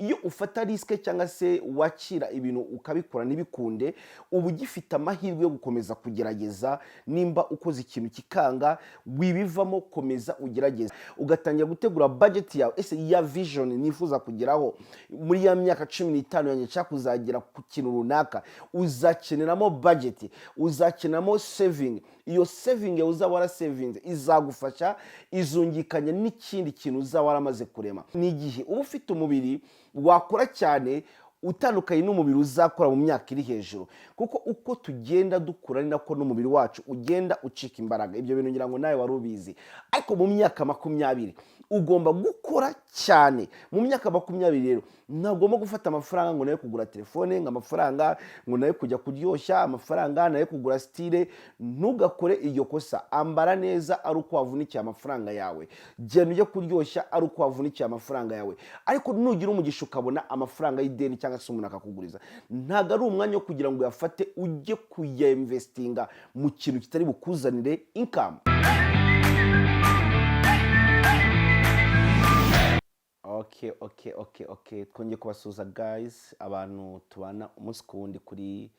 Iyo ufata risk cyangwa se wakira ibintu ukabikora ntibikunde, uba ugifite amahirwe yo gukomeza kugerageza. Nimba ukoze ikintu kikanga, wibivamo, komeza ugerageze. Ugatangira gutegura budget yawe. Ese ya vision nifuza kugeraho muri ya myaka 15 yanjye, nshaka kuzagera ku kintu runaka, uzakeneramo budget, uzakeneramo saving. Iyo saving yawe uzaba warasevinze izagufasha, izungikanya n'ikindi kintu uzaba waramaze kurema. Ni igihe uba ufite umubiri wakora cyane, utandukanye n'umubiri uzakora mu myaka iri hejuru, kuko uko tugenda dukura ni nako n'umubiri wacu ugenda ucika imbaraga. Ibyo bintu ngira ngo nawe wari ubizi. Ariko mu myaka 20 ugomba gukora cyane. Mu myaka 20 rero ntagomba gufata amafaranga ngo nayo kugura telefone, ngo amafaranga ngo nayo kujya kuryoshya, amafaranga nayo kugura style. Ntugakore iryo kosa. Ambara neza ari uko wavunikiye amafaranga yawe, genda ujye kuryoshya ari uko wavunikiye amafaranga yawe. Ariko nugira umugisha ukabona amafaranga y'ideni cyangwa se umuntu akakuguriza, ntabwo ari umwanya wo kugira ngo uyafate ujye kuyinvestinga mu kintu kitari bukuzanire income. Okay, twongeye kubasuhuza guys, abantu tubana umunsi ku wundi kuri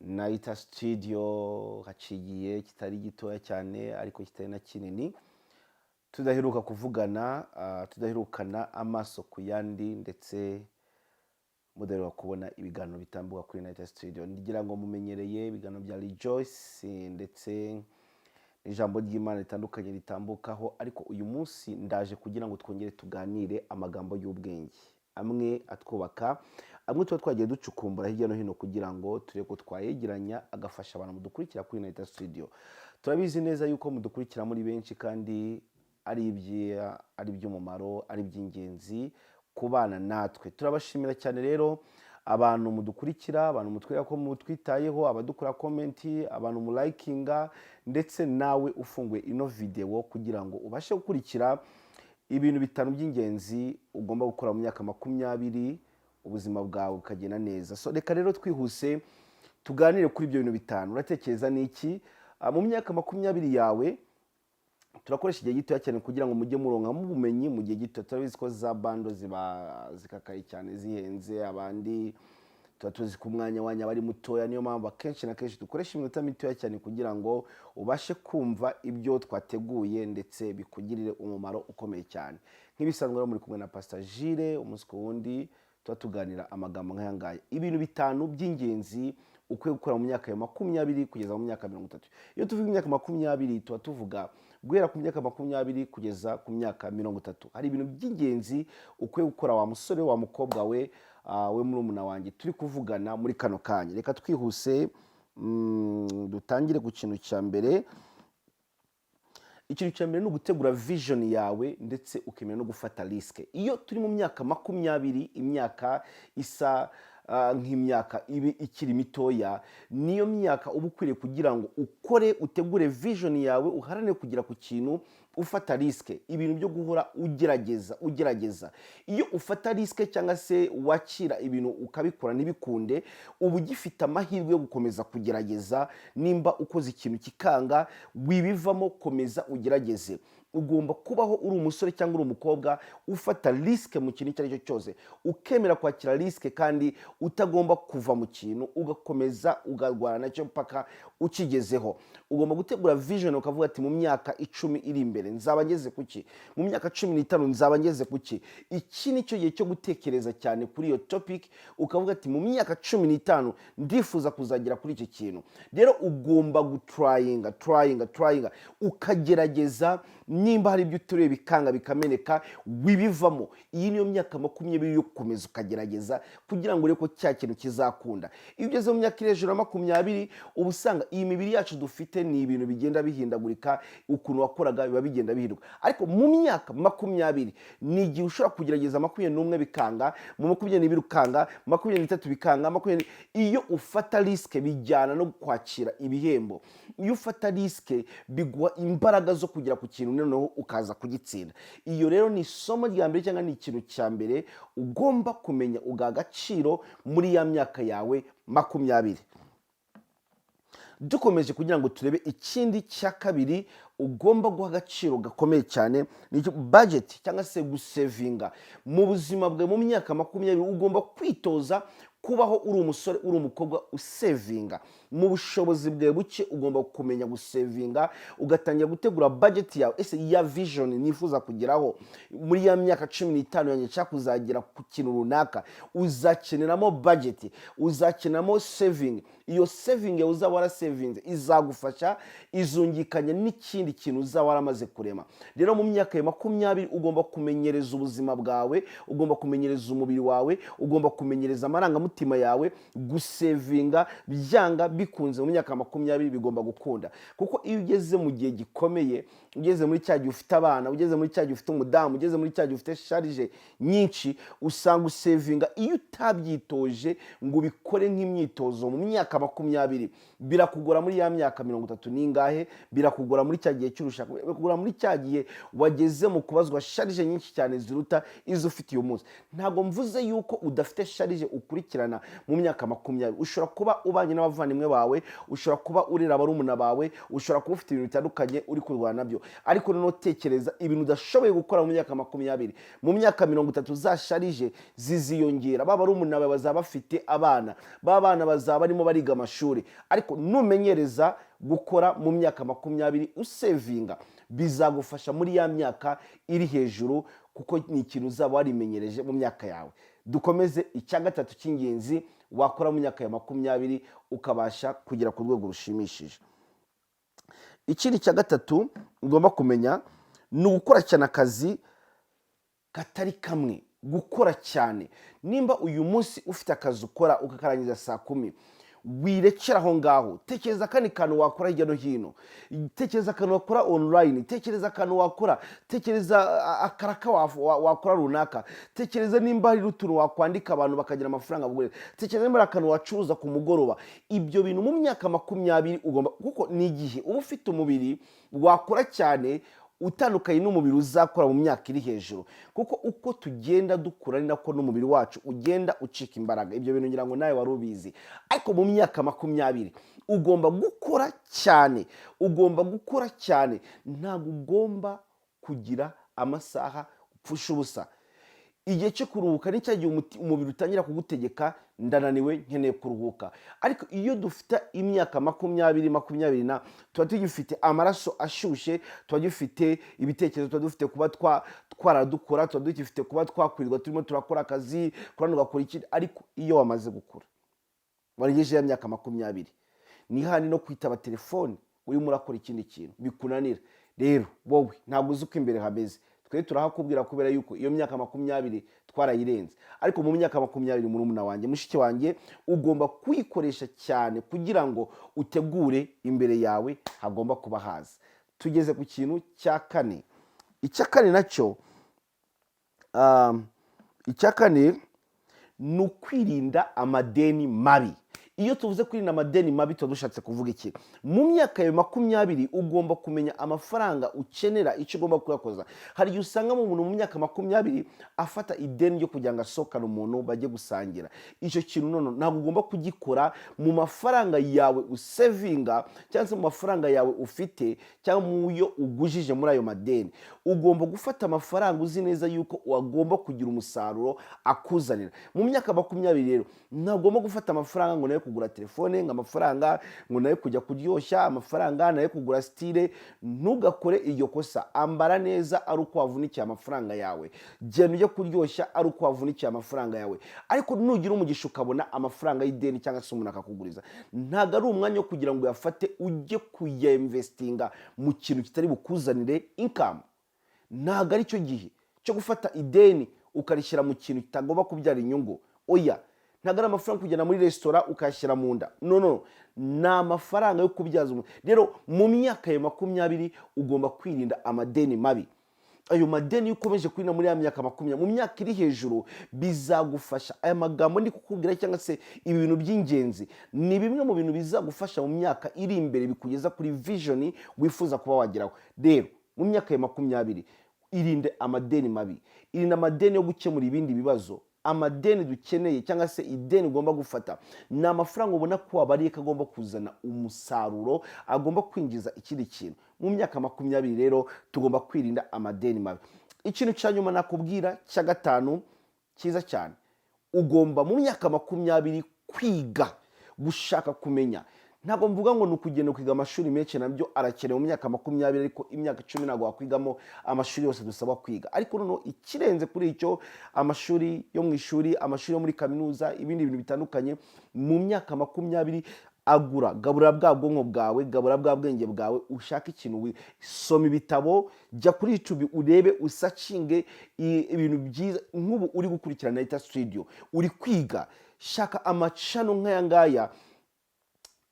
Nayita Studio. Haciye igihe kitari gitoya cyane ariko kitari na kinini tudaheruka kuvugana, tudaherukana amaso ku yandi, ndetse mudaheruka kubona ibiganiro bitambuka kuri Nayita Studio. Ngira ngo mumenyereye ibiganiro bya Rejoice ndetse ijambo ry'Imana ritandukanye ritambukaho, ariko uyu munsi ndaje kugira ngo twongere tuganire amagambo y'ubwenge amwe atwubaka, amwe tuba twagiye ducukumbura hirya no hino kugira ngo turebe ko twayegeranya agafasha abantu mudukurikira kuri Nayita Studio. Turabizi neza yuko mudukurikira muri benshi kandi ari iby'umumaro, ari iby'ingenzi kubana natwe. Turabashimira cyane rero abantu mudukurikira, abantu mutwereka ko mutwitayeho, abadukora comment, abantu mulayikinga, ndetse nawe ufunguye ino videwo kugira ngo ubashe gukurikira ibintu bitanu by'ingenzi ugomba gukora mu myaka 20, ubuzima bwawe bukagenda neza. So reka rero twihuse tuganire kuri ibyo bintu bitanu. Uratekereza ni iki? Mu myaka 20 yawe, turakoresha igihe gitoya cyane kugira ngo mujye muronkamo ubumenyi mu gihe gito. Turabizi ko za bundle ziba zikakaye cyane, zihenze, abandi tuba tuzi ko umwanya wanyu aba ari mutoya. Niyo mpamvu akenshi na kenshi dukoresha iminota mitoya cyane kugira ngo ubashe kumva ibyo twateguye ndetse bikugirire umumaro ukomeye cyane. Nk'ibisanzwe rero muri kumwe na Pastor Jire. Umunsi ku wundi tuba tuganira amagambo nk'aya ngaya, ibintu bitanu by'ingenzi ukwiye gukora mu myaka ya 20 kugeza mu myaka 30. Iyo tuvuga imyaka 20, tuba tuvuga guhera ku myaka 20 kugeza ku myaka 30. Hari ibintu by'ingenzi ukwiye gukora, wa musore, wa mukobwa we, we murumuna wanjye turi kuvugana muri kano kanya. Reka twihuse, dutangire ku kintu cya mbere. Ikintu cya mbere ni ugutegura vision yawe ndetse ukemera no gufata risk. Iyo turi mu myaka 20, imyaka isa nk'imyaka iba ikiri mitoya, niyo myaka uba ukwiriye kugira ngo ukore, utegure vision yawe, uharanire kugera ku kintu ufata risk, ibintu byo guhora ugerageza, ugerageza. Iyo ufata risk cyangwa se wakira ibintu ukabikora ntibikunde, uba ugifite amahirwe yo gukomeza kugerageza. Nimba ukoze ikintu kikanga, wibivamo, komeza ugerageze. Ugomba kubaho uri umusore cyangwa uri umukobwa ufata risk mu kintu icyo ari cyo cyose, ukemera kwakira risk kandi utagomba kuva mu kintu, ugakomeza ukarwana nacyo mpaka ukigezeho. Ugomba gutegura vision, ukavuga ati: "Mu myaka 10 iri imbere nzaba ngeze kuki? Mu myaka 15 nzaba ngeze kuki?" Iki ni cyo gihe cyo gutekereza cyane kuri iyo topic, ukavuga ati: "Mu myaka 15 ndifuza kuzagera kuri iki kintu." Rero ugomba gutrayinga, trayinga, trayinga, ukagerageza. Nimba hari ibyo uteruye bikanga, bikameneka, wibivamo. Iyi niyo myaka 20 yo gukomeza ukagerageza kugira ngo urebe ko cya kintu kizakunda. Iyo ugeze mu myaka iri hejuru ya 20, uba usanga iyi mibiri yacu dufite ni ibintu bigenda bihindagurika, ukuntu wakoraga biba bigenda bihinduka. Ariko mu myaka 20 ni igihe ushobora kugerageza, 21 bikanga, mu 22 ukanga, 23 bikanga, 20. Iyo ufata risk bijyana no kwakira ibihembo. Iyo ufata risk biguha imbaraga zo kugera ku kintu, noneho ukaza kugitsinda. Iyo rero ni isomo rya mbere cyangwa ni ikintu cya mbere ugomba kumenya, ugaha agaciro muri ya myaka yawe 20. Dukomeje kugira ngo turebe ikindi cya kabiri ugomba guha agaciro gakomeye cyane, ni budget cyangwa se gusevinga mu buzima bwawe. Mu myaka 20 ugomba kwitoza kubaho uri umusore, uri umukobwa usevinga. Mu bushobozi bwawe buke ugomba kumenya gusevinga, ugatangira gutegura budget yawe. Ese ya vision nifuza kugeraho muri ya myaka 15 yanjye, nshaka kuzagera ku kintu runaka, uzakeneramo budget, uzakeneramo saving. Iyo saving yawe uzaba warasevinze izagufasha, izungikanya n'ikindi kintu uzaba waramaze kurema. Rero mu myaka ya 20 ugomba kumenyereza ubuzima bwawe, ugomba kumenyereza umubiri wawe, ugomba kumenyereza amarangamutima yawe gusevinga. Byanga bikunze, mu myaka 20 bigomba gukunda, kuko iyo ugeze mu gihe gikomeye, ugeze muri cya gihe ufite abana, ugeze muri cya gihe ufite umudamu, ugeze muri cya gihe ufite charge nyinshi, usanga usevinga iyo utabyitoje ngo ubikore nk'imyitozo mu myaka 20, birakugora muri ya myaka 30 n'ingahe, birakugora muri cya gihe cy'urushako, birakugora muri cya gihe wageze mu kubazwa charge nyinshi cyane ziruta izo ufite uyu munsi. Ntabwo mvuze yuko udafite charge ukurikirana mu myaka 20. Ushobora kuba ubanye n'abavandimwe bawe, ushobora kuba urera barumuna bawe, ushobora kuba ufite ibintu bitandukanye uri kurwana nabyo, ariko noneho tekereza ibintu udashoboye gukora mu myaka 20, mu myaka 30 za charge ziziyongera. Ba barumuna bawe bazaba bafite abana, ba bana bazaba barimo bariga amashuri. Ariko numenyereza gukora mu myaka 20 usevinga, bizagufasha muri ya myaka iri hejuru, kuko ni ikintu uzaba warimenyereje mu myaka yawe. Dukomeze icya gatatu cy'ingenzi wakora mu myaka ya 20 ukabasha kugera ku rwego rushimishije. Ikindi cya gatatu ugomba kumenya ni ugukora cyane akazi katari kamwe. Gukora cyane, nimba uyu munsi ufite akazi ukora ukakarangiza saa 10, wirekera aho ngaho. Tekereza akandi kantu wakora hirya no hino, tekereza akantu wakora online, tekereza akantu wakora, tekereza akaraka wakora runaka, tekereza nimba hari utuntu wakwandika abantu bakagira amafaranga bagurira, tekereza nimba hari akantu wacuruza ku mugoroba. Ibyo bintu mu myaka 20 ugomba, kuko ni igihe uba ufite umubiri wakora cyane, utandukanye n'umubiri uzakora mu myaka iri hejuru, kuko uko tugenda dukura ni nako n'umubiri wacu ugenda ucika imbaraga. Ibyo bintu ngira ngo nawe wari ubizi. Ariko mu myaka 20 ugomba gukora cyane, ugomba gukora cyane. Ntabwo ugomba kugira amasaha upfusha ubusa. Igihe cyo kuruhuka ni cya gihe umubiri utangira kugutegeka: "Ndananiwe, nkeneye kuruhuka." Ariko iyo dufite imyaka 20, 20 na, tuba tugifite amaraso ashyushye, tuba dufite ibitekerezo, tuba dufite kuba twaradukora, tuba dufite kuba twakwirirwa turimo turakora akazi, kurana ugakora ikindi. Ariko iyo wamaze gukura, warengeje ya myaka 20, ni handi no kwitaba telefone urimo urakora ikindi kintu bikunanira. Rero wowe ntabwo uzi uko imbere hameze. Twe turahakubwira kubera yuko iyo myaka 20 twarayirenze. Ariko mu myaka 20, murumuna wanjye, mushiki wanjye, ugomba kuyikoresha cyane kugira ngo utegure imbere yawe hagomba kuba haza. Tugeze ku kintu cya kane. Icya kane nacyo, icya kane ni ukwirinda amadeni mabi. Iyo tuvuze kwirinda amadeni mabi, tuba dushatse kuvuga iki? Mu myaka yawe 20 ugomba kumenya amafaranga ukenera, icyo ugomba kuyakoza. Hari igihe usanga umuntu mu myaka 20 afata ideni ryo kugira ngo asohokane umuntu bajye gusangira. Icyo kintu none ntabwo ugomba kugikora mu mafaranga yawe usevinga, cyangwa se mu mafaranga yawe ufite, cyangwa mu yo ugujije muri ayo madeni. Ugomba gufata amafaranga uzi neza yuko wagomba kugira umusaruro akuzanira. Mu myaka 20 rero ntagomba gufata amafaranga ngo nayo kugura telefone, ngo amafaranga ngo nayo kujya kuryoshya, amafaranga nayo kugura style. Ntugakore iryo kosa. Ambara neza ari uko wavunikiye amafaranga yawe, genda ujye kuryoshya ari uko wavunikiye amafaranga yawe. Ariko nugira umugisha ukabona amafaranga y'ideni cyangwa se umuntu akakuguriza, ntabwo ari umwanya wo kugira ngo uyafate ujye kuyinvestinga mu kintu kitari bukuzanire income. Ntabwo ari cyo gihe cyo gufata ideni ukarishyira mu kintu kitagomba kubyara inyungu. Oya, ntabwo ari amafaranga kugenda muri resitora ukayashyira mu nda. No, no, ni amafaranga yo kubyaza umuntu. Rero mu myaka ya 20 ugomba kwirinda amadeni mabi. Ayo madeni iyo ukomeje kwirinda muri ya myaka 20, mu myaka iri hejuru bizagufasha. Aya magambo ndi kukubwira cyangwa se ibi bintu by'ingenzi ni bimwe mu bintu bizagufasha mu myaka iri imbere, bikugeza kuri vision wifuza kuba wageraho. Rero mu myaka ya 20 irinde amadeni mabi, irinde amadeni yo gukemura ibindi bibazo. Amadeni dukeneye, cyangwa se ideni ugomba gufata, ni amafaranga ubona ko wabariye ko agomba kuzana umusaruro, agomba kwinjiza ikindi kintu. Mu myaka 20 rero tugomba kwirinda amadeni mabi. Ikintu cya nyuma nakubwira cya gatanu cyiza cyane, ugomba mu myaka 20 kwiga, gushaka kumenya. Ntabwo mvuga ngo ni ukugenda ukiga amashuri menshi, nabyo arakenewe mu myaka 20, ariko imyaka 10 ntabwo wakwigamo amashuri yose dusaba kwiga. Ariko noneho ikirenze kuri icyo, amashuri yo mu ishuri, amashuri yo muri kaminuza, ibindi bintu bitandukanye, mu myaka 20 agura, gabura bwa bwonko bwawe, gabura bwa bwenge bwawe, ushake ikintu soma ibitabo, jya kuri YouTube urebe, usearchinge ibintu byiza. Nk'ubu uri gukurikirana Nayita Studio, uri kwiga. Shaka amachannel nk'aya ngaya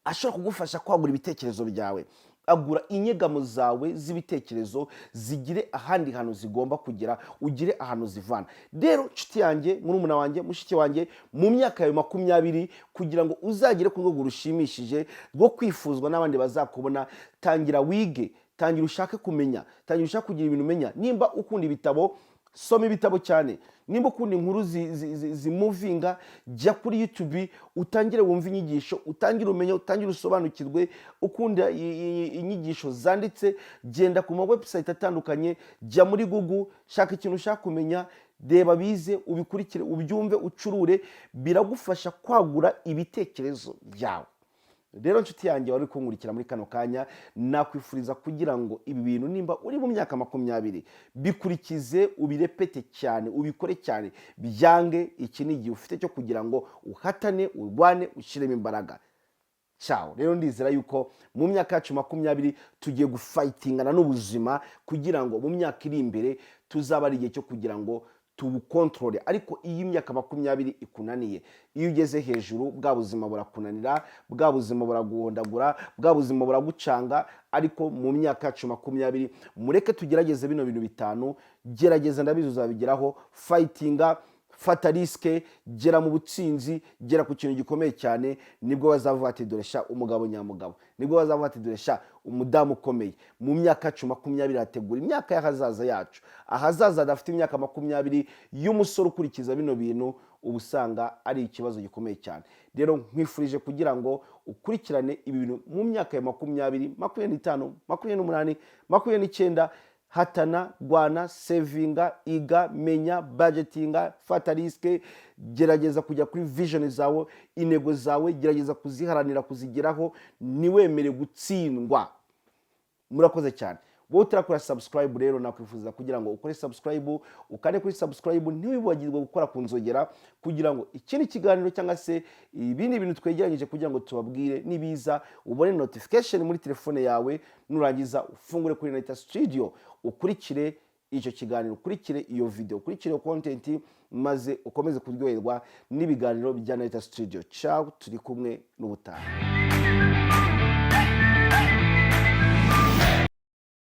ashobora kugufasha kwagura ibitekerezo byawe. Agura inyegamo zawe z'ibitekerezo, zigire ahandi hantu zigomba kugera, ugire ahantu zivana. Rero nshuti yanjye, murumuna wanjye, mushiki wanjye, mu myaka yawe 20, kugira ngo uzagere ku rwego rushimishije rwo kwifuzwa n'abandi bazakubona, tangira wige, tangira ushake kumenya, tangira ushake kugira ibintu umenya. Nimba ukunda ibitabo, soma ibitabo cyane. Nimba ukunda inkuru zimovinga, jya kuri YouTube utangire wumve inyigisho, utangire umenye, utangire usobanukirwe. Ukunda inyigisho zanditse, genda ku ma website atandukanye, jya muri Google, shaka ikintu ushaka kumenya, reba bize, ubikurikire, ubyumve, ucurure. Biragufasha kwagura ibitekerezo byawe. Rero nshuti yanjye wari kunkurikira muri kano kanya, nakwifuriza kugira ngo ibi bintu, nimba uri mu myaka 20, bikurikize, ubirepete cyane, ubikore cyane, byange. Iki ni igihe ufite cyo kugira ngo uhatane, urwane, ushyiremo imbaraga cyawo. Rero ndizera yuko mu myaka yacu 20 tugiye gufightingana n'ubuzima, kugira ngo mu myaka iri imbere tuzaba ari igihe cyo kugira ngo tubucontrole. Ariko iyo imyaka 20 ikunaniye, iyo ugeze hejuru, bwa buzima burakunanira, bwa buzima buraguhondagura, bwa buzima buragucanga. Ariko mu myaka yacu 20, mureke tugerageze bino bintu bitanu. Gerageza, ndabizi uzabigeraho. Fightinga, fata risk, gera mu butsinzi, gera ku kintu gikomeye cyane. Nibwo bazavuga ati: "Dore sha umugabo nyamugabo." Nibwo bazavuga ati: "Dore sha umudamu ukomeye." Mu myaka yacu 20 hategura imyaka y'ahazaza yacu. Ahazaza hadafite imyaka 20 y'umusore ukurikiza bino bintu, uba usanga ari ikibazo gikomeye cyane. Rero nkwifurije kugira ngo ukurikirane ibi bintu mu myaka ya 20, 25, 28, 29. Hatana, rwana, savinga, iga, menya, budgetinga, fata risk, gerageza kujya kuri vision zawe, intego zawe, gerageza kuziharanira, kuzigeraho, ntiwemere gutsindwa. Murakoze cyane. Wowe utarakora subscribe rero, nakwifuza kugira ngo ukore subscribe, ukande kuri subscribe, ntiwibagirwe gukora ku nzogera, kugira ngo ikindi kiganiro cyangwa se ibindi bintu twegeranyije kugira ngo tubabwire nibiza, ubone notification muri telefone yawe. Nurangiza ufungure kuri Nayita Studio, ukurikire icyo kiganiro, ukurikire iyo video, ukurikire iyo content, maze ukomeze kuryoherwa n'ibiganiro bya Nayita Studio. Ciao, turi kumwe n'ubutaha.